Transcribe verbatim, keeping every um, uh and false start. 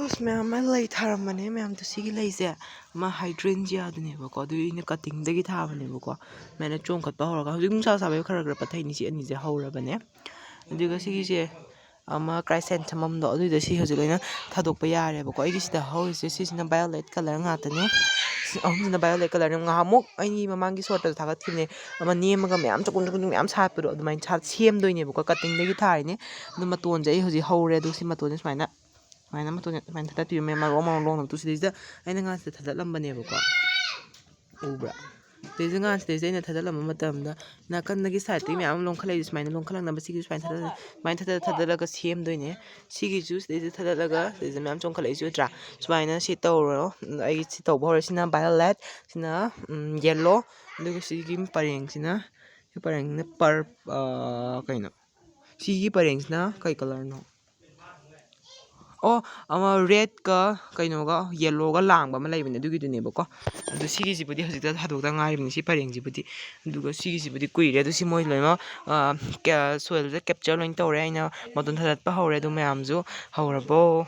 ꯑꯁ, ꯃꯌꯥꯝ ꯑꯃ ꯂꯩ ꯊꯥꯔꯝꯕꯅꯦ ꯃꯌꯥꯝꯗꯣ꯫ ꯁꯤꯒꯤ ꯂꯩꯁꯦ ꯑꯃ ꯍꯥꯏꯗ꯭ꯔꯦꯟꯖꯤꯌꯥꯗꯨꯅꯦꯕꯀꯣ, ꯑꯗꯨ ꯑꯩꯅ ꯀꯇꯤꯡꯗꯒꯤ ꯊꯥꯕꯅꯦꯕꯀꯣ꯫ ꯁꯨꯃꯥꯏꯅ ꯆꯣꯡꯈꯠꯄ ꯍꯧꯔꯒ, ꯍꯧꯖꯤꯛ ꯅꯨꯡꯁꯥ ꯁꯥꯕꯒꯤ ꯈꯔ ꯈꯔ ꯄꯠꯊꯩꯅꯤ꯫ ꯁꯤ ꯑꯅꯤꯁꯦ ꯍꯧꯔꯕꯅꯦ꯫ ꯑꯗꯨꯒ ꯁꯤꯒꯤꯁꯦ ꯑꯃ ꯀ꯭ꯔꯥꯏꯁꯦꯟꯊꯦꯃꯝꯗꯣ, ꯑꯗꯨꯏꯗꯣ ꯁꯤ ꯍꯧꯖꯤꯛ ꯂꯣꯏꯅ ꯊꯥꯗꯣꯛꯄ ꯌꯥꯔꯦꯕꯀꯣ꯫ ꯑꯩꯒꯤ ꯁꯤꯗ ꯍꯧꯔꯤꯁꯦ ꯁꯤꯁꯤꯅ ꯚꯥꯏꯌꯣꯂꯦꯠ ꯀꯂꯔ ꯉꯥꯛꯇꯅꯦ꯫ ꯁꯤ ꯑꯍꯨꯝꯁꯤꯅ ꯚꯥꯏꯌꯣꯂꯦꯠ ꯀꯂꯔꯅꯦ꯫ ꯉꯍꯥꯟꯃꯨꯛ ꯑꯩꯒꯤ ꯃꯃꯥꯡꯒꯤ ꯁꯣꯔꯠꯇꯁꯨ ꯊꯥꯒꯠꯈꯤꯕꯅꯦ, ꯑꯃ ꯅꯦꯝꯃꯒ ꯃꯌꯥꯝ ꯆꯀꯨꯡ ꯆꯀꯨꯡ ꯃꯌꯥꯝ ꯁꯥꯠꯄꯗꯣ, ꯑꯗꯨꯃꯥꯏꯅ ꯁꯥꯠ-, ꯁꯦꯝꯗꯣꯏꯅꯦꯕꯀꯣ꯫ ꯀꯇꯤꯡꯗꯒꯤ ꯊꯥꯔꯤꯅꯦ꯫ ꯑꯗꯨ ꯃꯇꯣꯟꯁꯦ ꯑꯩ ꯍꯧꯖꯤꯛ ꯍꯧꯔꯦ꯫ ꯑꯗꯨ ꯁꯤ ꯃꯇꯣꯟꯁꯦ ꯁꯨꯃꯥꯏꯅ, ꯁꯨꯃꯥꯏꯅ ꯃꯇꯣꯟꯁꯦ ꯁꯨꯃꯥꯏꯅ ꯊꯥꯗꯠꯇꯣꯏꯅꯦ, ꯃꯔꯣꯡ ꯃꯔꯣꯡ ꯂꯣꯡꯅ꯫ ꯑꯗꯨ ꯁꯤꯗꯩꯁꯤꯗ ꯑꯩꯅ ꯉꯥꯁꯤꯗ ꯊꯥꯗꯠꯂꯝꯕꯅꯦꯕꯀꯣ꯫ ꯎꯕ꯭ꯔꯥ? ꯁꯤꯗꯩꯁꯤꯗ ꯉꯥꯁꯤꯗꯩꯁꯤꯗ ꯑꯩꯅ ꯊꯥꯗꯠꯂꯝꯕ ꯃꯇꯝꯗ ꯅꯥꯀꯟꯗꯒꯤ ꯁꯥꯏꯠꯇꯒꯤ ꯃꯌꯥꯝ ꯑꯃ ꯂꯣꯡꯈꯠꯂꯛꯏꯁꯦ꯫ ꯁꯨꯃꯥꯏꯅ ꯂꯣꯡꯈꯠꯂꯛꯅꯕ ꯁꯤꯒꯤ ꯁꯨꯃꯥꯏꯅ ꯊꯥꯗꯠ-, ꯁꯨꯃꯥꯏꯅ ꯊꯥꯗꯠ-, ꯊꯥꯗꯠꯂꯒ ꯁꯦꯝꯗꯣꯏꯅꯦ꯫ ꯁꯤꯒꯤꯁꯨ ꯁꯤꯗꯩꯁꯤꯗ ꯊꯥꯗꯠꯂꯒ ꯁꯤꯗꯩꯁꯤꯗ ꯃꯌꯥꯝ ꯆꯣꯡꯈꯠꯂꯛꯏꯁꯦ ꯎꯗ꯭ꯔꯥ? ꯁꯨꯃꯥꯏꯅ ꯁꯤ ꯇꯧꯔꯣ꯫ ꯑꯩ ꯁꯤ ꯇꯧꯕ ꯍꯧꯔꯦ꯫ ꯁꯤꯅ ꯚꯥꯏꯌꯣꯂꯦꯠ, ꯁꯤꯅ, ꯎꯝ, ꯌꯦꯜꯂꯣ, ꯑꯗꯨꯒ ꯁꯤꯒꯤ ꯄꯔꯦꯡꯁꯤꯅ, ꯁꯤ ꯄꯔꯦꯡꯁꯤꯅ ꯄꯔ-, ꯑ, ꯀꯩꯅꯣ? ꯁꯤꯒꯤ ꯄꯔꯦꯡꯁꯤꯅ ꯀꯩ ꯀꯂꯔꯅꯣ? ꯑꯣ, ꯑꯃ ꯔꯦꯗꯀ ꯀꯩꯅꯣꯒ ꯌꯦꯜꯂꯣꯒ ꯂꯥꯡꯕ ꯑꯃ ꯂꯩꯕꯅꯦ, ꯑꯗꯨꯒꯤꯗꯨꯅꯦꯕꯀꯣ꯫ ꯑꯗꯨ ꯁꯤꯒꯤꯁꯤꯕꯨꯗꯤ ꯍꯧꯖꯤꯛꯇ ꯊꯥꯗꯣꯛꯇ ꯉꯥꯏꯔꯤꯕꯅꯤ, ꯁꯤ ꯄꯔꯦꯡꯁꯤꯕꯨꯗꯤ꯫ ꯑꯗꯨꯒ ꯁꯤꯒꯤꯁꯤꯕꯨꯗꯤ ꯀꯨꯏꯔꯦ꯫ ꯑꯗꯨ ꯁꯤ ꯃꯣꯏ ꯂꯣꯏꯅꯃꯛ, ꯑ, ꯀ-, ꯁꯣꯏꯜꯗ ꯀꯦꯞꯆꯔ ꯂꯣꯏꯅ ꯇꯧꯔꯦ꯫ ꯑꯩꯅ ꯃꯇꯣꯟ ꯊꯥꯗꯠꯄ ꯍꯧꯔꯦ꯫ ꯑꯗꯨ ꯃꯌꯥꯝꯁꯨ ꯍꯧꯔꯕꯣ?